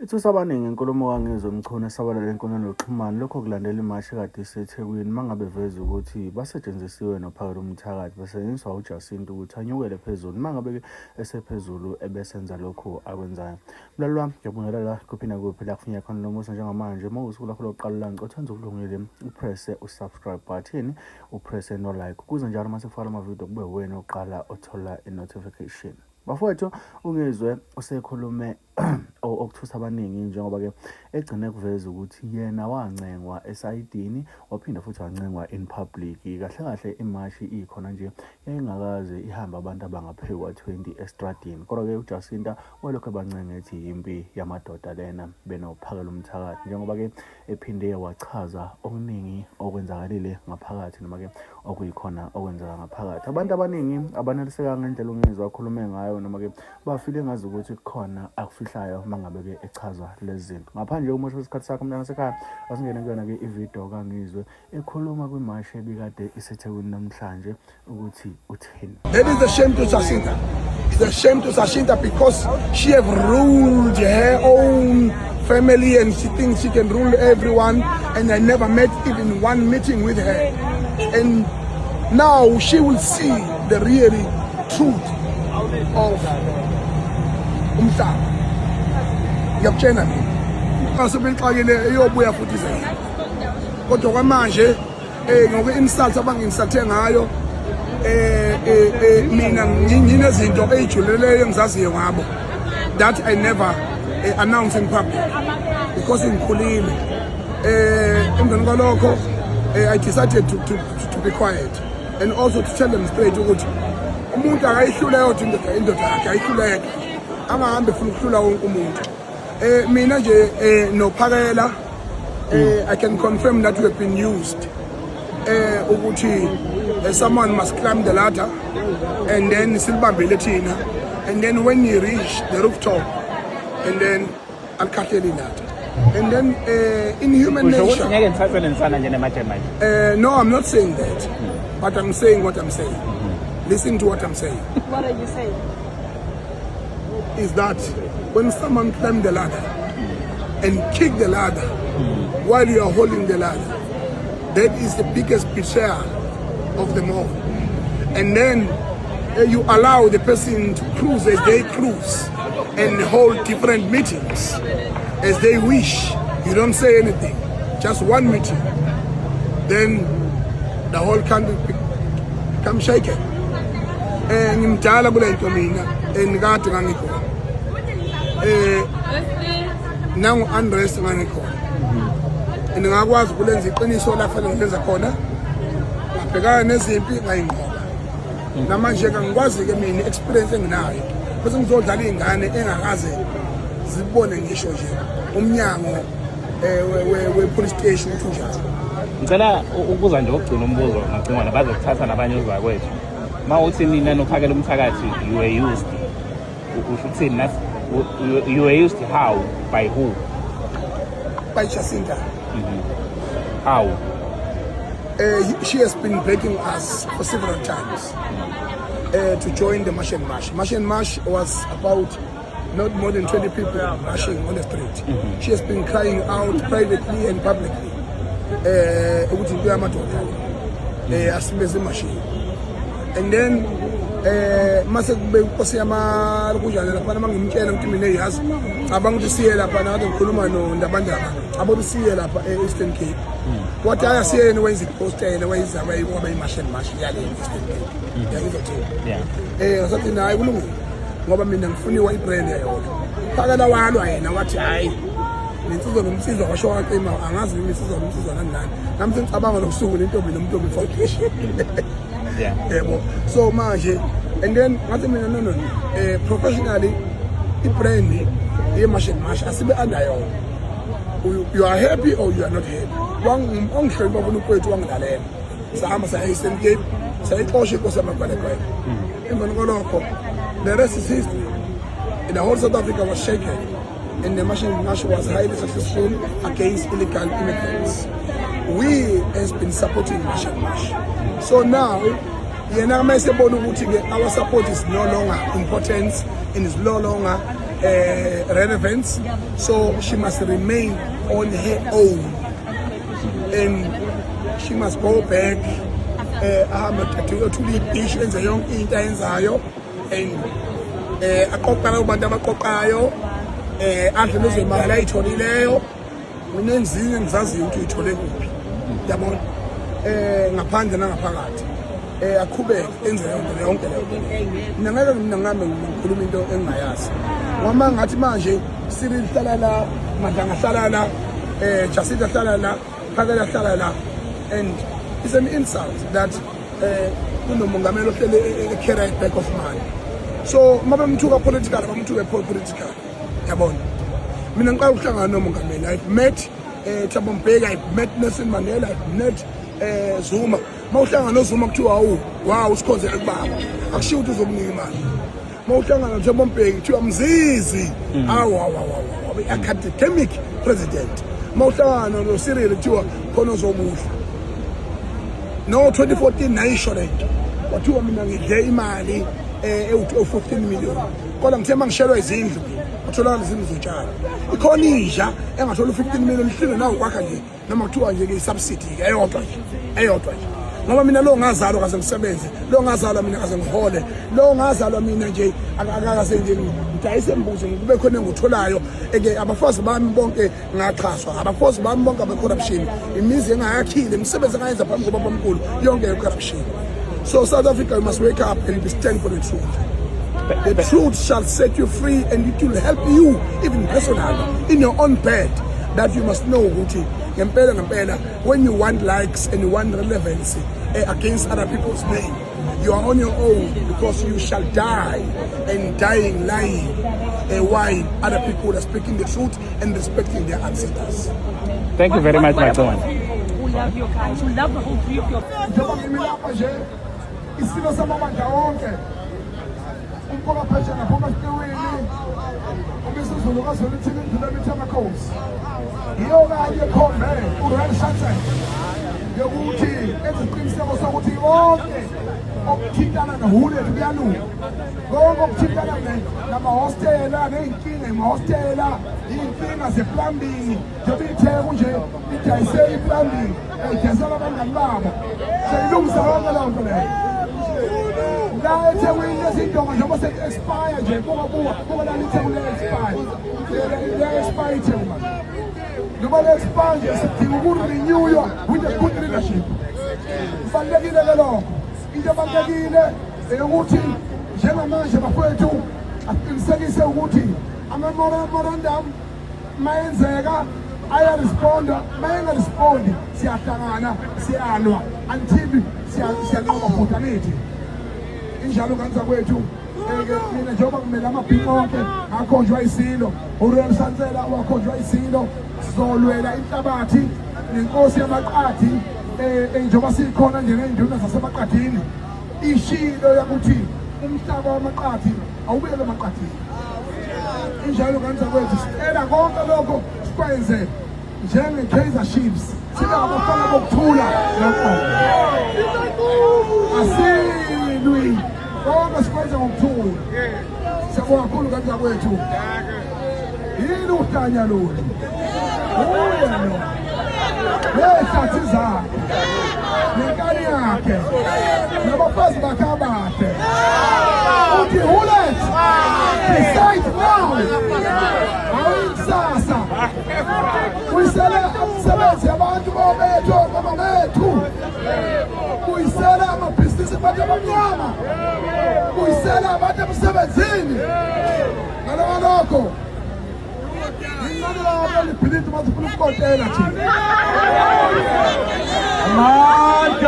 Ithusa abaningi inkulumo kaNgizwe Mchunu esabalala enkundleni yokuxhumana. Lokho kulandela imashi ekade iseThekwini mangabe eveza ukuthi basetshenzisiwe noPhakelumthakathi besetshenziswa uJacinta ukuthi anyukele phezulu. Mangabe-ke esephezulu ebesenza lokhu akwenzayo. Mlaleli wami, ngiyabingelela kuphi nakuphi la kufinyela khona lo musa njengamanje. Uma usuku lakho lokuqala la ngicela wenze okulungile upresse usubscribe button, upresse no like ukuze njalo uma sifaka amavidiyo kube wena oqala othola i-notification. Bafowethu, uNgizwe usekhulume okuthusa abaningi njengoba-ke egcine kuveza ukuthi yena wancengwa esayidini waphinde futhi wancengwa in public. Kahle kahle imashi ikhona nje yayingakaze ihambe abantu abangaphezu kwa-20 estradini, kodwa-ke uJacinta walokhu ebancenga ethi yimpi yamadoda lena benophakela umthakathi, njengoba-ke ephinde wachaza okuningi okwenzakalile ngaphakathi noma-ke okuyikhona okwenzeka ngaphakathi. Abantu abaningi abanelisekanga ngendlela uNgizwe akhulume ngayo noma-ke bafile ngazi ukuthi kukhona akufihlayo uma ngabe-ke echaza lezi zinto. Ngaphandle umosha isikhathi sakho mntana sekhaya, asingene kuyona-ke ividiyo kaNgizwe ekhuluma kwimashi ebikade iseThekwini namhlanje ukuthi uthini. That is a shame to Jacinta. It's a shame to Jacinta because she have ruled her own family and she thinks she can rule everyone, and I never met even one meeting with her. And now she will see the real truth of umhlaba. Ngiyakutshena mina. Asebexakile iyobuya futhi ize. Kodwa kwamanje ngoku-insult abangi-insulte ngayo, mina nginezinto ey'juleleyo engizaziyo ngabo that I never announce in public because ngikhulile. Emveni kwalokho I decided to be quiet and also to tell them straight ukuthi umuntu akayihlule yodwa indoda, indoda yakhe ayihluleke, angahambi efuna ukuhlula wonke umuntu. Mina nje noPhakela, I can confirm that we have been used ukuthi someone must climb the ladder and then silibambile thina, and then when you reach the rooftop and then alikhahleli ladder and then in human Usho ukuthi nature. Ngeke nisasebenzisana nje nemaje manje? No, I'm not saying that, but I'm saying what I'm saying. Listen to what I'm saying. What are you saying? Is that when someone climb the ladder and kick the ladder while you are holding the ladder, that is the biggest betrayal of them all. And then you allow the person to cruise as they cruise and hold different meetings as they wish. You don't say anything, just one meeting. Then the whole country become shaken. Ngimdala kule nto mina and kade ngangikhona. Nangu unrest ngangikhona. And ngakwazi ukulenza iqiniso la fanele ngilenza khona. Ngabhekana nezimpi ngayinqoba. Namanje ke ngikwazi ke mina experience enginayo. Bese ngizodlala izingane engakaze zibone ngisho nje umnyango we police station ukuthi unjani. Ngicela ukubuza nje ukugcina umbuzo ngacingwana bazokuthatha nabanye ozakwethu. Ma uthi nina nophakela umthakathi you were used, usho ukuthini? Nathi you were used how, by who? By Jacinta. How? She has been begging us for several times to join the March and March. March and March was about not more than 20 people marching on the street. She has been crying out privately and publicly ukuthi into yamadoda le, asibe zimashini. And then mase kube inkosi yama kunjani lapha, mangimtshela ukuthi mina yazi cabanga ukuthi siye lapha kade ngikhuluma noNdabandaba abo siye lapha e-Eastern Cape, wathi aya siyeni wenza iposter yena wayenza waba i-March and March yale Eastern Cape yangizothini. Ngasathi naye kulungile ngoba mina ngifuniwa ibrand yayodwa. Phakela walwa yena wathi hayi nensizwa nomsizwa washo waqima angazi noma insizwa nomsizwa nani nani, nami sengicabanga nokusungula intombi nomntombi foundation. Yebo, so manje and then ngathi mina no no no professionally ibrand ye-March and March asibe under yona. You are happy or you are not happy. Wangihlonipha bona ukwethu wangilalela, sahamba saya e-Eastern Cape sayixosha inkosi yamagwelegwele. Emveni kwalokho the rest is history. The whole South Africa was shaken and the March and March was highly successful against illegal immigrants. We has been supporting March and March. So now yena uma esebona ukuthi-ke our support is no longer important and is no longer relevance, so she must remain on her own and she must go back, ahambe athule ibhishi, enze yonke into ayenzayo and aqoqa labo bantu abaqoqayo, adle lezo mali ayitholileyo. Mina enzinye engizaziyo ukuthi uyithole kuphi, yabona, ngaphandle nangaphakathi, aqhubeke enze yonke leyo. Mina ngeke, mina ngame ngikhuluma into engingayazi, ngoba ngathi manje Cyril hlala la, Madlanga hlala la, Jacinta hlala la, Phakela hlala la, and it's an insult that kunomongameli ohlele e-carry bag of money. So uma bemthuka political, bamthuke political, yabona. Mina ngiqala ukuhlangana nomongameli. I've met Thabo Mbeki, I've met Nelson Mandela, I've met Zuma. Mawuhlangana noZuma kuthiwa awu, wow, usikhonzele kubaba, akushiwo ukuthi uzokunika imali. Mawuhlangana noThabo Mbeki kuthiwa mzizi, awu awu awu awu, academic president. Mawuhlangana noCyril kuthiwa khona ozokudla. No 2014 nayisho lento, kwathiwa mina ngidle imali ewu 15 million, kodwa ngithe mangishelwa izindlu watholakala izindlu zotshani. Ikhona inja engathola u-15 million ihlile nawo kwakha nje, noma kuthiwa nje ke-subsidy ke eyodwa nje, eyodwa nje, ngoba mina lo ngazalwa kaze ngisebenze, lo ngazalwa mina kaze ngihole, lo ngazalwa mina nje akakaze nje ngidayise embuzi kube khona engikutholayo. Eke abafazi bami bonke ngaxhaswa, abafazi bami bonke abe-corruption, imizi engayakhile, imisebenzi engayenza phambi kobabamkhulu yonke ye-corruption. So South Africa, you must wake up and be stand for the truth. The truth shall set you free and it will help you even personally in your own bed, that you must know ukuthi ngempela ngempela, when you want likes and you want relevancy against other people's name, you are on your own, because you shall die and dying lying, while other people are speaking the truth and respecting their ancestors. Thank you very much, Macingwane. We love you guys. We love the whole three of you. Njengoba ngimi lapha nje, isilo samabandla wonke, umfoka phesheya phuma esiqiwini, uMisuzulu kaZwelithini, iNdlulamithi yamakhosi, yiyo kanye ekhombe uRoyal Shuttle yokuthi enze isiqiniseko sokuthi konke okuthintana noHullet kuyalunga, konke okuthintana namahostela ney'nkinga emahostela, iy'nkinga ze-plumbing, njengoba iTheku nje idayise i-plumbing, idayisela abangani babo, seyilungisa yonke leyo nto leyo la eThekwini. Lezindonga njengoba seku-expire nje, buka, buka, buka lana, iTheku liya-expire, liya-expire iTheku manje. Njengoba le-expire nje, sidinga uku-renew-wa with a good leadership. Kubalulekile ke lokho. Into ebalulekile eyokuthi njengamanje, bafowethu, asiqinisekise ukuthi ama-memorandum mayenzeka ayaresponda, mayengarespondi siyahlangana, siyalwa until siyanqoba futhi, angithi injalo kanza kwethu? Ke mina njengoba kumele amabhinqa onke akhonjwa isilo, uRoyal Sansela wakhonjwa isilo, sizolwela inhlabathi nenkosi yamaqadi, njengoba sikhona nje ney'nduna zasemaqadini, ishilo yakuthi umhlaba wamaqadi awubuyele emaqadini. Injalo kanza kwethu. Sicela konke lokho sikwenze njenge-Kaizer Chiefs, sibe abafana bokuthula noxolo, asilwi, konke sikwenze ngokuthula. Siyabonga kakhulu kanza kwethu. Yini uhlanya lolu? Uye lo ney'hlathi zakhe nenkani yakhe nabafazi bakhe abahle, uthi Hullet, decide now, ayikusasa. Buyisele umsebenzi abantu bobethu, omama bethu, buyisele amabhizinisi kubantu abamnyama, buyisele abantu emsebenzini. Ngaloko lokho incane labo libhilidi, masifuna ukukotela thina. Amandla.